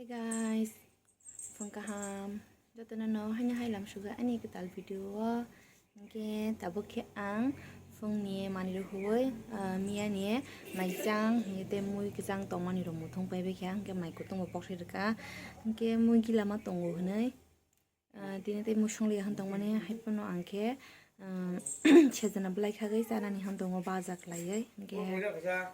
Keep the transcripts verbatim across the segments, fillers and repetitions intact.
Guys, phung kaham. Jotono no haino hai lam suga ani kwtal video o. Hingke tabuk khe ang phungni manwi rw huwi, ah, miya ni mai kwchang, hingke tei mui kwchang tongmani rok muthung pai bai kha, hingke mai kutung bo pok se rwkha. Hingke mui gila ma tongo hwnwi, ah, tini tei mui song liya hwn tongmani, hai phano ang khe, ah, sejana bwlai khagwi chanani hwn tongo baja khwlaiwi. Hingke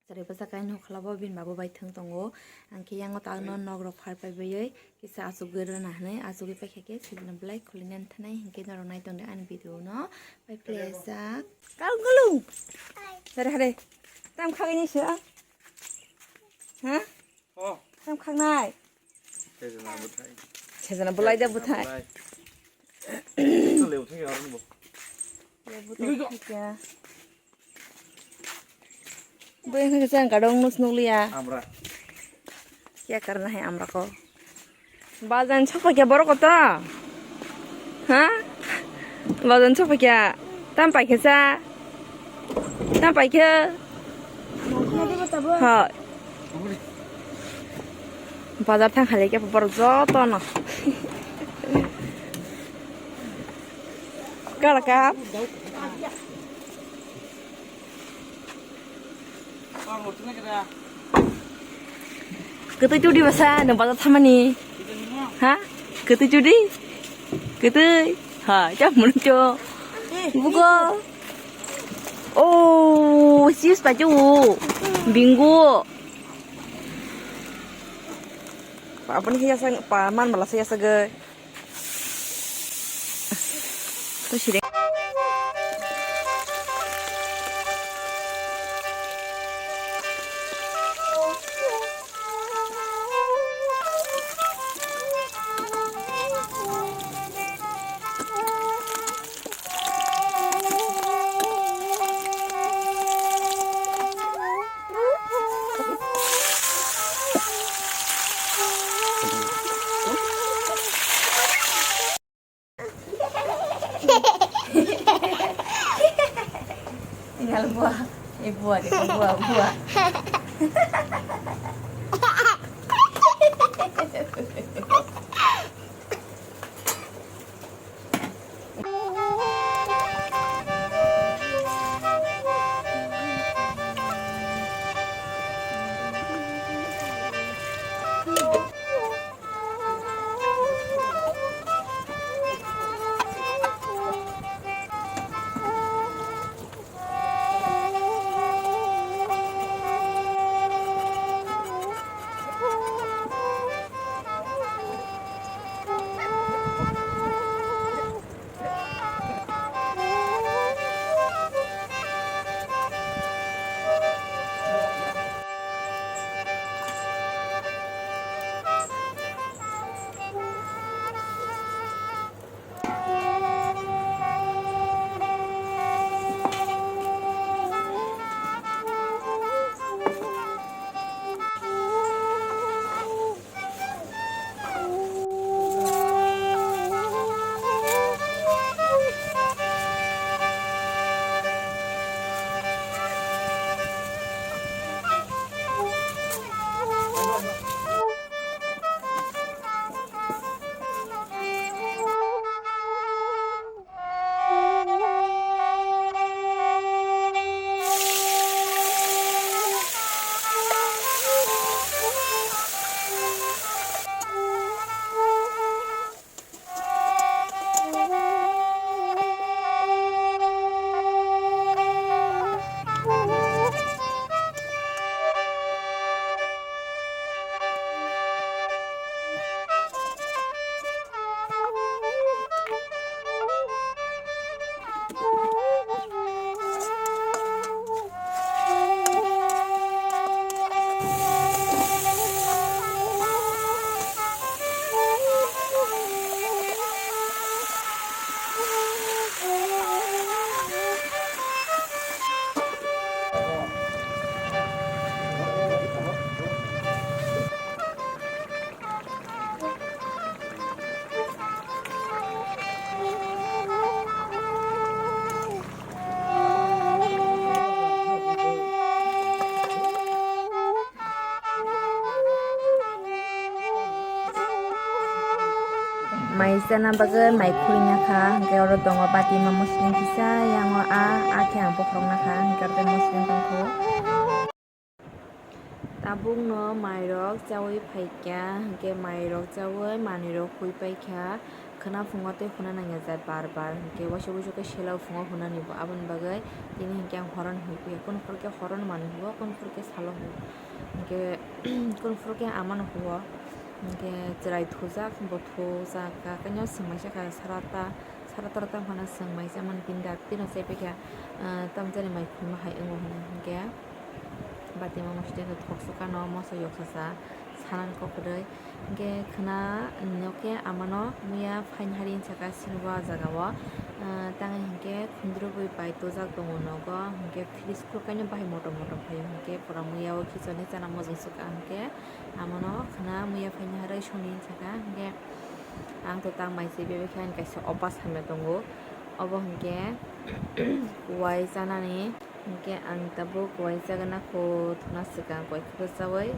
Chwrai bwsa kaino hokla bo bini babo bai thwng tongo. Ang khe yango tagno nok rok phar pai baiwi kisa achugwi rwna hinwi achugwi paikha khe sijino belai khulina thanai hinkhe norok nai tongdi ani video no. Pai phlesa. Kal gulu. Hare hare. Tam khagini se. Ha? Oh. Tam khagnai. Sejana bwthai. Sejana bwlai da bwthai. Lebu thangya arung bo. Lebu thangya. Gue yang kacang kadang nus nulia. Amra. Kya karna hai amra ko? Bazan chokpa kya borok kota? Ha? Bazan chokpa kya? Tam pai kesa? Tam pai khe? Ha. Bazar thang khali khe borok joto no. Kala kap. Kwtwi chudi basa nwng bazar thamani. Ha? Kwtwi chudi? Kwtwi. Ha, chap munu cho. Buko. Oh, chips pa chu. Bingo. Pa, apa ni hiasan, pa, man malah hiasan ge. Tinggal buah. Eh, buah dia, buah, buah. Mai chana bagwi mai khulina kha, hwnkhe oro tongo bati ma muslim kisa, yango a, a khe ang bokhorok na kha, hwnkhe oro tei muslim tongkho. Tabukno mairok chaui phaikha, hwnkhe mairok chaui manwirok hui paikha, khwna phungo tei khwna nangya jat bar bar, hwnkhe waisa wuisu khe sela o phungo hwnani bo, aboni bagwi tini hwnkhe ang horono hui phaiya, kunu phuru khe horono manwi huo, kunu phuru khe salo huo, hwnkhe kunu phuru khe amano huo, hwnkhe chwrai thujak bo thujak, kakaino swngmai sakha sara ta, sara tara tamo phano swngmai chamani tini dak tino chaipaikha, ah, tamjani mai khulma hai wngo hwnwi hwnkhe. Bati ma muslim khe thoksukha no moso yoksa sa sanani kok kwrwi. Hwnkhe khwna no khe amano muya phaini hari wngkha sinibo ah jagao. Ah, tangwi hwnkhe khundrubwi bai tojak tongo nogo. Hwnkhe fridge khulkaino bahai motom motom phaio. Hwnkhe pura muya o khichoni chana mojong sukha hwnkhe amano khwna muya phaini hari songni wngkha hwnkhe ang to tang mai se bebakhe ani kaisa opas hamya tongo. Obo hwnkhe kuwai chanani. Hwnkhe ang tabuk kuwai chagwi nakho thuna swkang kuwai khukui chaui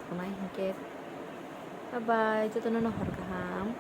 thunai hwnkhe. Bye bye, jotono no hor kaham.